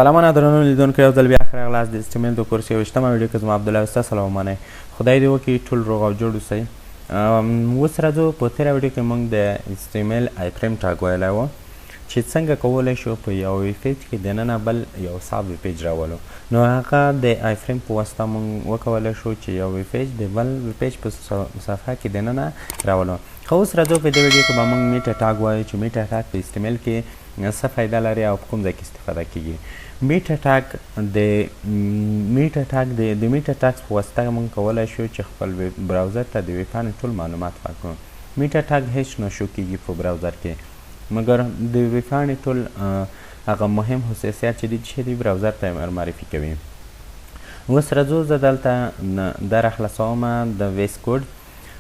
سلامونه درنو لیدونکو، یو ځل بیا ښه راغلاست د HTML د کورس 21مه ویډیو کې زما عبدالله وستا سلام ومنئ. خدای دې وکړي ټول روغ او جوړ اوسئ. اوس راځو په تېره ویډیو کې موږ د HTML iframe tag ویلی و چې څنګه کولی شو په یو web page کې دننه بل یو sub web page راولو. نو هغه د iframe په واسطه موږ وکولی شو چې یو web page د بل web page په صفحه کې دننه راولو. خو اوس راځو په دې ویډیو کې به موږ meta tag وایو چې meta tag په HTML کې څه فایده لري او په کوم ځای کې استفاده کیږي. meta tag د meta tag د meta tags په واسطه موږ کولی شو چې خپل web browser ته د ویبپاڼې ټول معلومات ورکړو. meta tag هیڅ نه شو کیږي په browser کې، مګر د ویبپاڼې ټول هغه مهم خصوصیات چې دي چې دی browser ته معرفي کوي. اوس راځو زه دلته دا راخلاصوم د VS Code.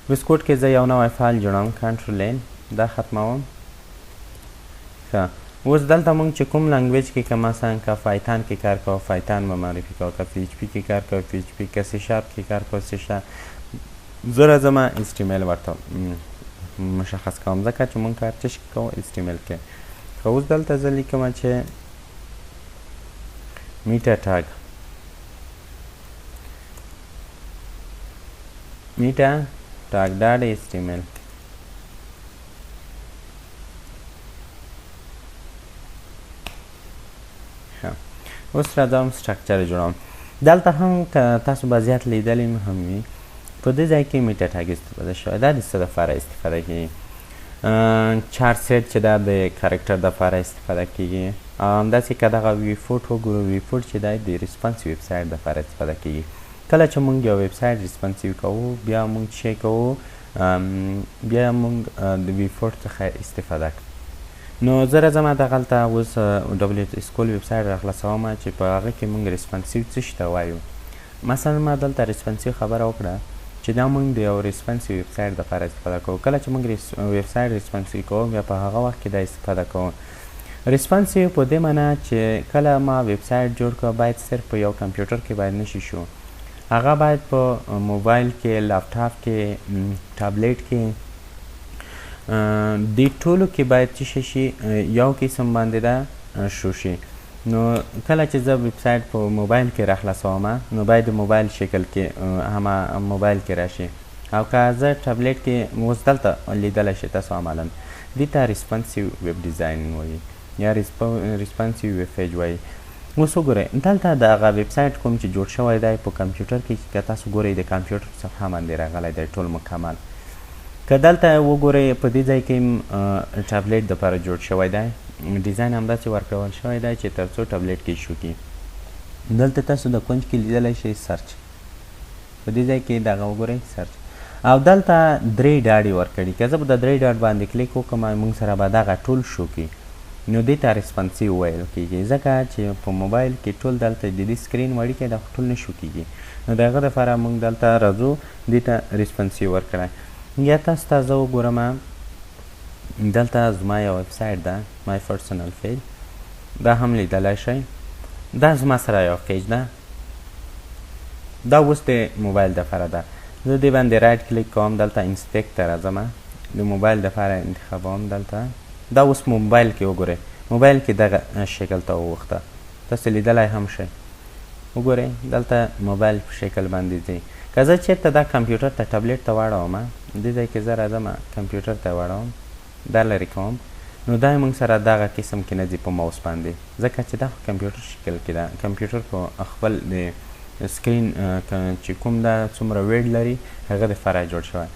VS Code کې زه یو نوی فایل جوړوم، Control N، دا ختموم. ښه، اوس دلته موږ چې کوم language کې که مثلا که Python کې کار کوو Python به معرفي کوو، که PHP کې کار کوو PHP، که C sharp کې کار کوو C sharp. زه راځم HTML ورته مشخص کوم ځکه چې موږ کار څه شي کوو HTML کې. ښه، اوس دلته زه لیکم چې meta tag، meta tag dot HTML. اوس راځم structure جوړوم. دلته هم که تاسو به زیات لیدلی هم وي په دې ځای کې meta tag استفاده شوی. دا د څه دپاره استفاده کیږي؟ charset چې دا د character دپاره استفاده کیږي. همداسې که دغه viewport وګورو، viewport چې دی د responsive website دپاره استفاده کیږي. کله چې موږ یو website responsive کوو بیا موږ څه کوو، بیا موږ د viewport څخه استفاده کوو. نو زه راځم دغلته اوس W3Schools website راخلاصوم چې په هغه کې موږ responsive څه شي ته وایو. مثلا ما دلته responsive خبره وکړه چې دا موږ د یو responsive website دپاره استفاده کوو. کله چې موږ website responsive کوو بیا په هغه وخت کې دا استفاده کوو. responsive په دې معنی چې کله ما website جوړ کړ باید صرف په یو کمپیوټر کې باید نشي شو، هغه باید په موبایل کې، لپټاپ کې، ټابلیټ کې، دې ټولو کې باید څه شي شي یو قسم باندې دا شو شي. نو کله چې زه website په موبایل کې راخلاصوم نو باید د موبایل شکل کې همه موبایل کې راشي، او که زه ټابلیټ کې اوس دلته لیدلی شئ تاسو عملا دې ته responsive web design وایي یا responsive web page وایي. اوس وګورئ دلته د هغه website کوم چې جوړ شوی دی په کمپیوټر کې، که تاسو ګورئ د کمپیوټر صفحه باندې راغلی دی ټول مکمل. که دلته وګورئ په دې ځای کې ټابلیټ دپاره جوړ شوی دی، design همداسې ورکول شوی دی چې تر څو ټابلیټ کې شو کړي. دلته تاسو د کنج کې لیدلی شئ search، په دې ځای کې دغه وګورئ search، او دلته درې ډاډې ورکړي. که زه به د درې ډاډ باندې کلیک وکړم موږ سره به دغه ټول شو کړي. نو دې ته responsive ویل کېږي ځکه چې په موبایل کې ټول دلته د دې screen وړوکی دا خو ټول نه شو کېږي. نو د هغه دپاره موږ دلته راځو دې ته responsive ورکړی. یا تاسو ته زه وګورم دلته زما یو website ده my personal page، دا هم لیدلی شئ. دا زما سره یو page ده، دا اوس د موبایل دپاره ده. زه دې باندې right click کوم، دلته inspect ته راځم، د موبایل دپاره انتخابوم. دلته دا اوس موبایل کې وګورئ، موبایل کې دغه شکل ته ووخته، تاسو لیدلی هم شئ. وګورئ دلته موبایل په شکل باندې ځي. که زه چېرته دا کمپیوټر ته ټابلیټ ته واړوم، دې ځای کې زه راځم کمپیوټر ته واړوم، دا لرې کوم، نو دا موږ سره دغه قسم کې نه ځي په ماوس باندې، ځکه چې دا خو کمپیوټر شکل کې ده. کمپیوټر په خپل د screen چې کوم دا څومره ویډ لري هغه د فرع جوړ شوی.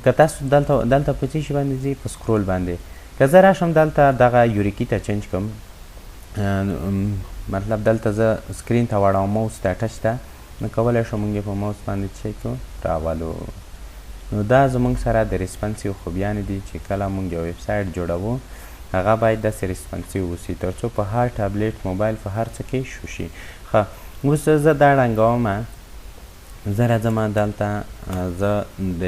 که تاسو دلته په څه شي باندې ځي، په scroll باندې. که زه راشم دلته دغه یوریکي ته change کوم، مطلب دلته زه screen ته واړوم ماوس ته touch ته، نو کولی شو موږ یې په ماوس باندې څه کړو راولو. نو دا زموږ سره د responsive خوبیانې دي چې کله موږ یو website جوړوو هغه باید داسې responsive اوسي تر څو په هر ټابلیټ، موبایل، په هر څه کې شو شي. ښه، اوس زه دا ړنګوم، زه راځم دلته زه د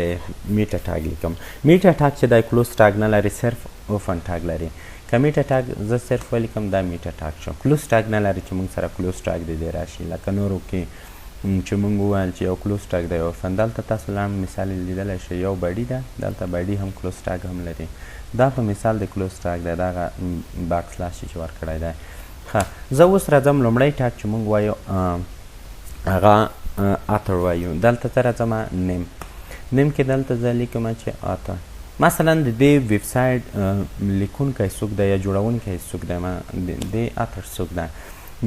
meta tag لیکم. meta tag چې دی close tag نه لري، صرف open tag لري. که meta tag زه صرف ولیکم دا meta tag شو، close tag نه لري چې موږ سره close tag د دې راشي لکه نورو کې چې مونږ وویل چې یو close tag دی اوپن، دلته تاسو لاندې مثال یې لیدلی شئ، یو body ده، دلته body هم close tag هم لري. دا په مثال د close tag دی، دغه backslash چې ورکړی دی. ښه، زه اوس راځم لومړی tag چې مونږ وایو هغه author وایو. دلته ته راځم name، name کې دلته زه لیکم چې author. مثلا د دې ویب سایټ لیکونکی څوک دی یا جوړونکی څوک دی، ما د دې author څوک دی،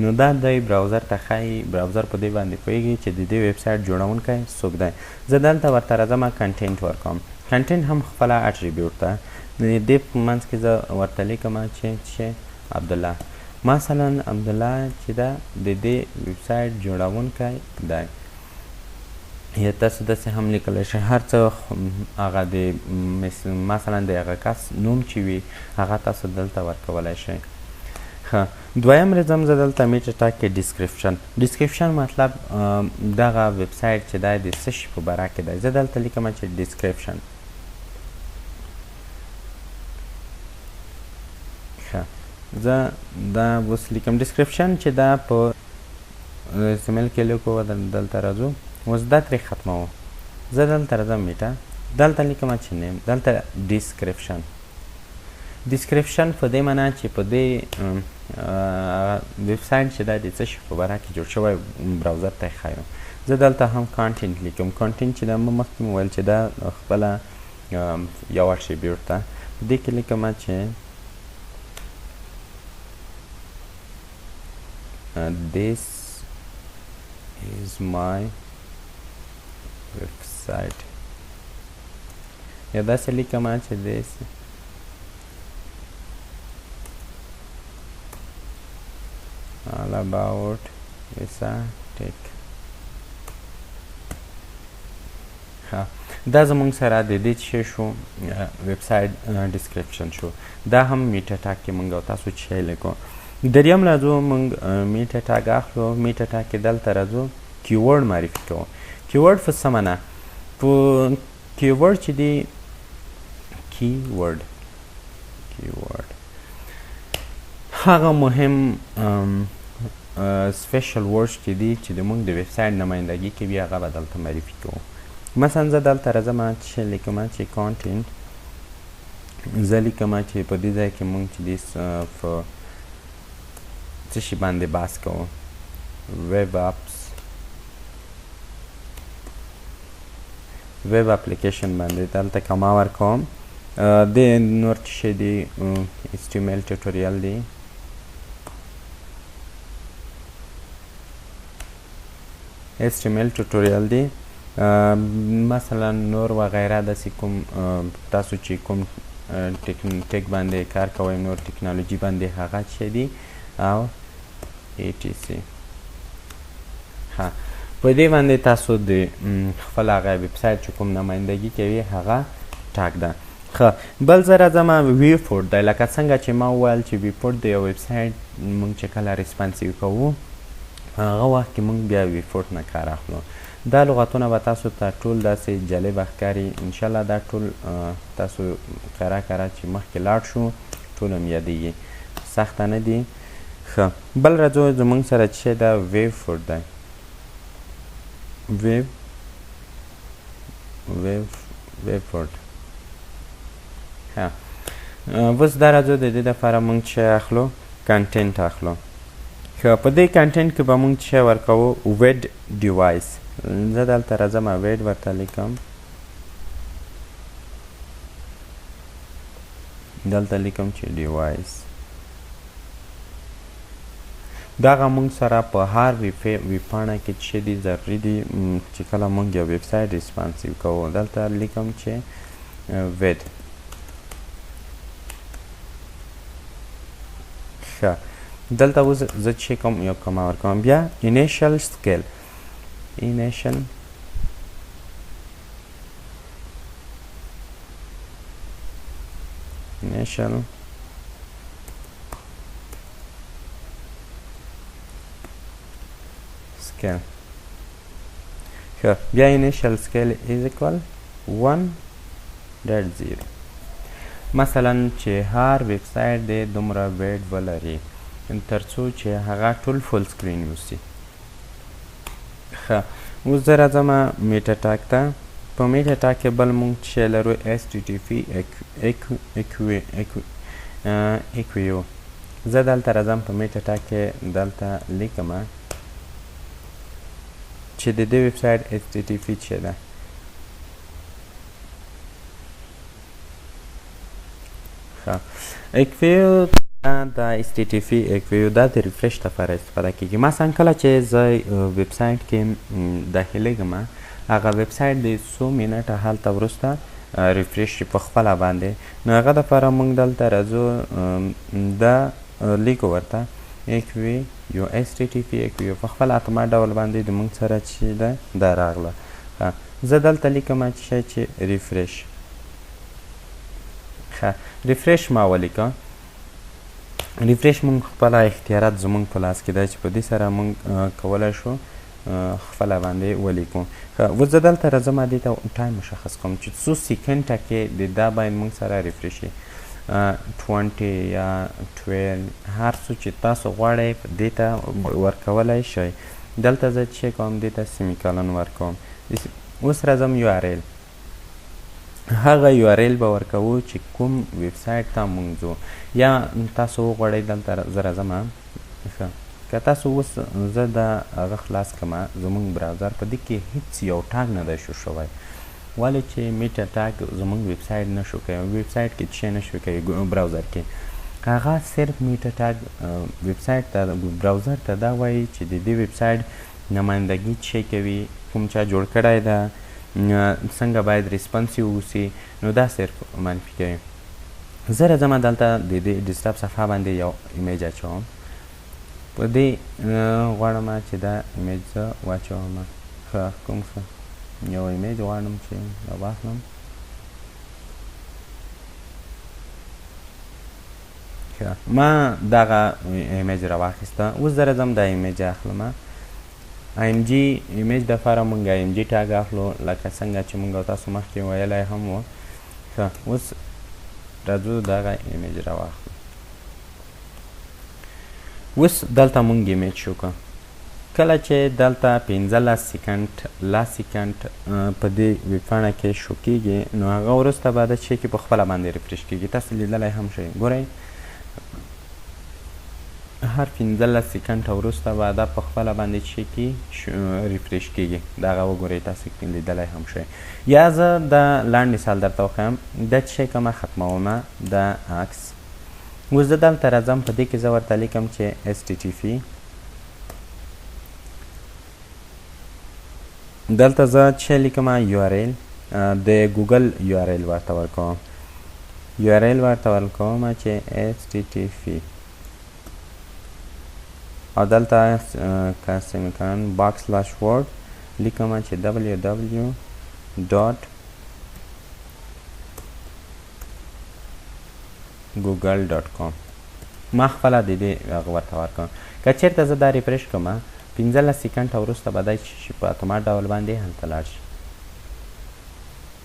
نو دا دی browser ته ښایي، browser په دې باندې پوهېږي چې د دې ویب سایټ جوړونکی څوک دی. زه دلته ورته راځم content ورکوم، content هم خپله attribute ده. د دې په منځ کې زه ورته لیکم چې عبدالله، مثلا عبدالله چې ده د دې ویب سایټ جوړونکی دی، یا تاسو داسې هم لیکلی شئ. هر څه هغه د مثلا د هغه کس نوم چې وي هغه تاسو دلته ورکولی شئ. ښه، دویم راځم زه دلته meta tag کې description. description مطلب دغه ویب سایټ چې دی د څه شي په باره کې دی. زه دلته لیکم چې description. ښه، زه دا اوس لیکم description چې دا په HTML کې لیکو، دلته راځو اوس دا ترې ختموو. زه دلته راځم meta، دلته لیکم چې name، دلته description. description په دې معنا چې په دې ویب سایټ چې دا د څه شي په باره کې جوړ شوی browser ته یې ښایو. زه دلته هم content لیکم. content چې دا ما مخکې مې ویل چې دا خپله یو attribute ده. په دې کې لیکم چې this is my website، یا داسې لیکم چې this all about Visa Tech. ښه، دا زمونږ سره د دې چې شو ویب سایټ description شو. دا هم meta tag کې مونږ او تاسو چې لیکو. دریم راځو مونږ meta tag اخلو. meta tag کې دلته راځو keyword معرفي کوو. keyword په څه معنا؟ په keyword چې دی keyword، keyword هغه مهم special words چې دي چې د موږ د ویب سایټ نمایندګي کوي هغه به دلته معرفي کوو. مثلا زه دلته راځم چې لیکم چې content، زه لیکم چې په دې ځای کې موږ چې دي په څه شي باندې بحث کوو، web apps، web application باندې دلته comma ورکوم. د نور څه شی دی HTML tutorial دی، HTML tutorial دی. مثلا نور وغیره داسې کوم تاسو چې کوم tech باندې کار کوئ، نور ټکنالوژي باندې هغه څه دی او etc. ښه، په دې باندې تاسو د خپل هغه ویب سایټ چې کوم نمایندګي کوي هغه tag ده. ښه، بل زه راځم viewport دی. لکه څنګه چې ما وویل چې viewport د یو ویب سایټ موږ چې کله responsive کوو هغه وخت کې موږ بیا viewport نه کار اخلو. دا لغتونه به تاسو ته ټول داسې جالبه ښکاري انشاءالله. دا ټول تاسو کرا کرا چې مخکې لاړ شو ټول هم یادېږي، سخته نه دي. ښه، بل راځو زموږ سره چې دا viewport دی. view view viewport. ښه، اوس دا راځو د دې دپاره موږ چې اخلو content اخلو. ښه، په دې content کې به موږ څه ورکوو؟ width device. زه دلته راځم width ورته لیکم، دلته لیکم چې device. دغه موږ سره په هر ویبپاڼه کې چې دي ضروري دي چې کله موږ یو ویب سایټ responsive کوو. دلته لیکم چې width. ښه، دلته اوس زه چې کوم یو comma ورکوم. بیا initial scale، initial initial scale. ښه، بیا initial scale is equal 1.0. مثلا چې هر ویب سایټ دې دومره width ولري تر څو چې هغه ټول full screen اوسي. ښه، اوس زه راځم meta tag ته. په meta tag کې بل مونږ څه شی لرو؟ HTTP echo. زه دلته راځم په meta tag کې دلته لیکم چې د دې ویب سایټ HTTP څه ده. ښه، echo د HTTP echo دا د refresh لپاره استفاده کیږي. مثلا کله چې زه ویب سایټ کې داخلېږم، هغه ویب سایټ د څو منټه هلته وروسته refresh شي په خپله باندې. نو هغه دپاره موږ دلته راځو، دا لیکو ورته echo یو HTTP echo، په خپل اتومات ډول باندې د موږ سره چې ده دا راغله. زه دلته لیکم چې refresh. ښه، refresh ما ولیکه. refresh مونږ خپله اختیارات زمونږ په لاس کې ده چې په دې سره مونږ کولی شو خپله باندې ولیکو. ښه، اوس زه دلته راځم، دې ته time مشخص کوم چې څو سیکنډه کې د دا باید مونږ سره refresh شي، 20 یا 12، هر څه چې تاسو غواړئ دې ته ورکولی شئ. دلته زه چې کوم دې ته semicolon ورکوم. اوس راځم URL، هغه URL به ورکوو چې کوم ویب سایټ ته مونږ ځو، یا تاسو وغواړئ دلته زه راځم. ښه، که تاسو اوس زه دا هغه خلاص کړم زمونږ browser، په دې کې هیڅ یو tag نه دی شو شوی، ولې چې meta tag زمونږ ویب سایټ نه شو کوي، ویب سایټ کې څه نه شو کوي browser کې. هغه صرف meta tag ویب سایټ ته browser ته دا وایي چې د دې ویب سایټ نمایندګي څه کوي، کوم چا جوړ کړی ده، څنګه باید responsive اوسي، نو دا صرف معرفي کوي. زه راځم دلته د دې desktop صفحه باندې یو image اچوم. په دې غواړم چې دا image زه واچوم. ښه، کوم ښه یو image غواړم چې دا واخلم. ښه، ما دغه image راواخیسته. اوس زه راځم دا image اخلم. IMG image دپاره مونږ IMG tag اخلو، لکه څنګه چې مونږ او تاسو مخکې ویلی هم و. ښه، اوس راځو دغه image راواخلو. اوس دلته مونږ image شو که کله چې دلته 15 سیکنډ 10 سیکنډ په دې ویبپاڼه کې شو کېږي، نو هغه وروسته به د چې کې په خپله باندې refresh کېږي. تاسو لیدلی هم شئ، ګورئ هر 15 سیکنډ وروسته به دا په خپله باندې چې کې refresh کېږي. دغه وګورئ، تاسو لیدلی هم شئ. یا زه دا لاندې مثال درته وښیم، دا چې کومه ختمومه دا عکس. اوس زه دلته راځم، په دې کې زه ورته لیکم چې HTTP. دلته زه چې لیکم URL، د ګوګل URL ورته ورکوم. URL ورته ورکوم چې HTTP، او دلته که semicolon backslash word لیکم چې www.google.com. ما خپله د دې هغه ورته ورکوم. که چېرته زه دا refresh کړم، 15 سیکنډه وروسته به دی چې په اتومات ډول باندې هلته لاړ شي،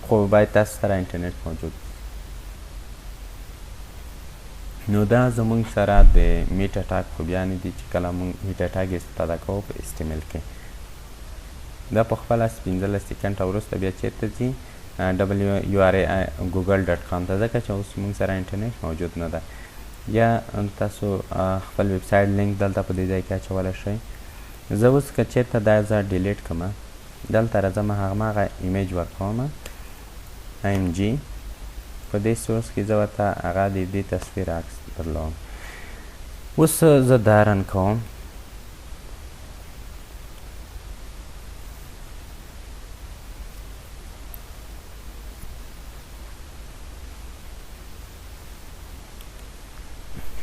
خو باید تاسو سره انټرنیټ موجود. نو دا زمونږ سره د meta tag خوبیانې دي چې کله مونږ meta tag استفاده کوو په HTML کې. دا په خپله 15 سیکنډه وروسته بیا چېرته ځي؟ wurl.google.com ته، ځکه چې اوس مونږ سره انټرنیټ موجود نه ده. یا تاسو خپل ویب سایټ لینک دلته په دې ځای کې اچولی شئ. زه اوس که چېرته دا زه delete کړم، دلته راځم هماغه image ورکوم IMG، په دې source کې زه ورته هغه د دې تصویر عکس بدلوم. اوس زه دا run کوم.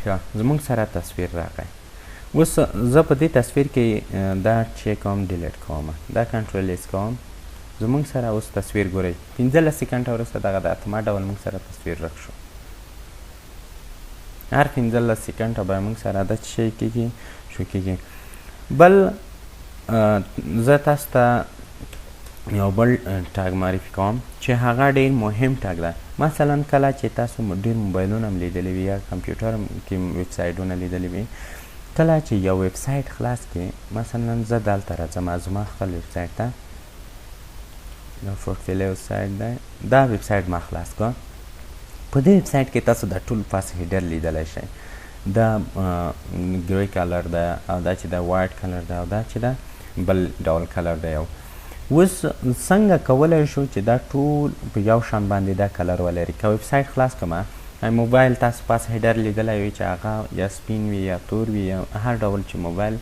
ښه، زموږ سره تصویر راغی. اوس زه په دې تصویر کې دا چې کوم delete کوم، دا control S کوم. زموږ سره اوس تصویر ګورئ، 15 سیکنډه وروسته دغه د اتومات ډول موږ سره تصویر رک شو. هر 15 سیکنډه به موږ سره دا څه شی کېږي شو کېږي. بل زه تاسو ته یو بل tag معرفي کوم چې هغه ډېر مهم tag ده. مثلا کله چې تاسو ډېر موبایلونه هم لیدلي وي یا کمپیوټر کې ویب سایټونه لیدلي وي، کله چې یو ویب سایټ خلاص کړې، مثلا زه دلته راځم زما خپل ویب سایټ ته، دا پورتفولیو سایټ دی، دا ویب سایټ ما خلاص کړ. په دې ویب سایټ کې تاسو دا ټول پاس header لیدلی شئ. دا grey color ده او دا چې دا white color ده او دا چې دا بل ډول color ده. یو اوس څنګه کولی شو چې دا ټول په یو شان باندې دا color ولري؟ که ویب سایټ خلاص کړم، موبایل تاسو پاس header لیدلی وي چې هغه یا سپین وي یا تور وي یا هر ډول چې موبایل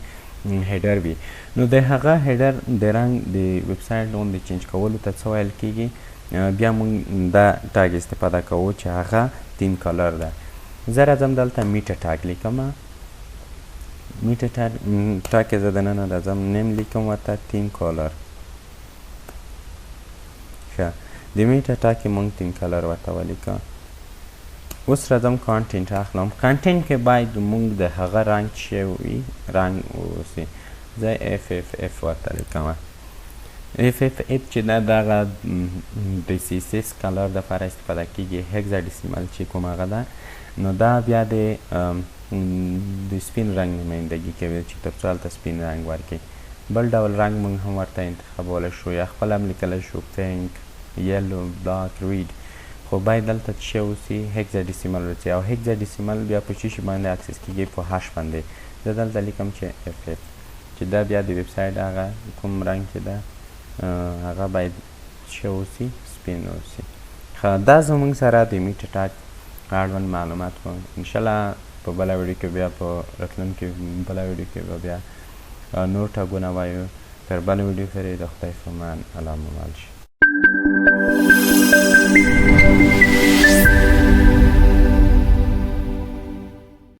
header وي، نو د هغه header د رنګ د ویب سایټ غوندې change کولو ته څه ویل کیږي؟ بیا مونږ دا tag استفاده کوو چې هغه theme color ده. زه راځم دلته meta tag لیکم، meta tag کې زه دننه راځم name لیکم ورته theme color. ښه، د meta tag کې مونږ theme color ورته ولیکه. اوس راځم content اخلم. content کې باید مونږ د هغه رنګ چې وي رنګ اوسي. زه F F F ورته لیکم. F F F چې دا دغه د CSS color دپاره استفاده کیږي، hexadecimal چې کوم هغه ده، نو دا بیا د سپین رنګ نمایندګي کوي چې تر څو هلته سپین رنګ ورکړي. بل ډول رنګ مونږ هم ورته انتخابولی شو یا خپله هم لیکلی شو، pink، yellow، black، red، خو باید دلته څه اوسي؟ hexadecimal اوسي. او hexadecimal بیا په څه شي باندې access کیږي؟ په hash باندې. زه دلته لیکم چې F F، چې دا بیا د ویب سایټ هغه کوم رنګ چې ده هغه باید څه اوسي؟ سپین اوسي. ښه، دا زموږ سره د meta tag اړوند معلومات وو. انشاءالله په بله ویډیو کې بیا په راتلونکې بله ویډیو کې به بیا نور tag ونه وایو. تر بله ویډیو پورې د خدای په امان، الله مو مل شي.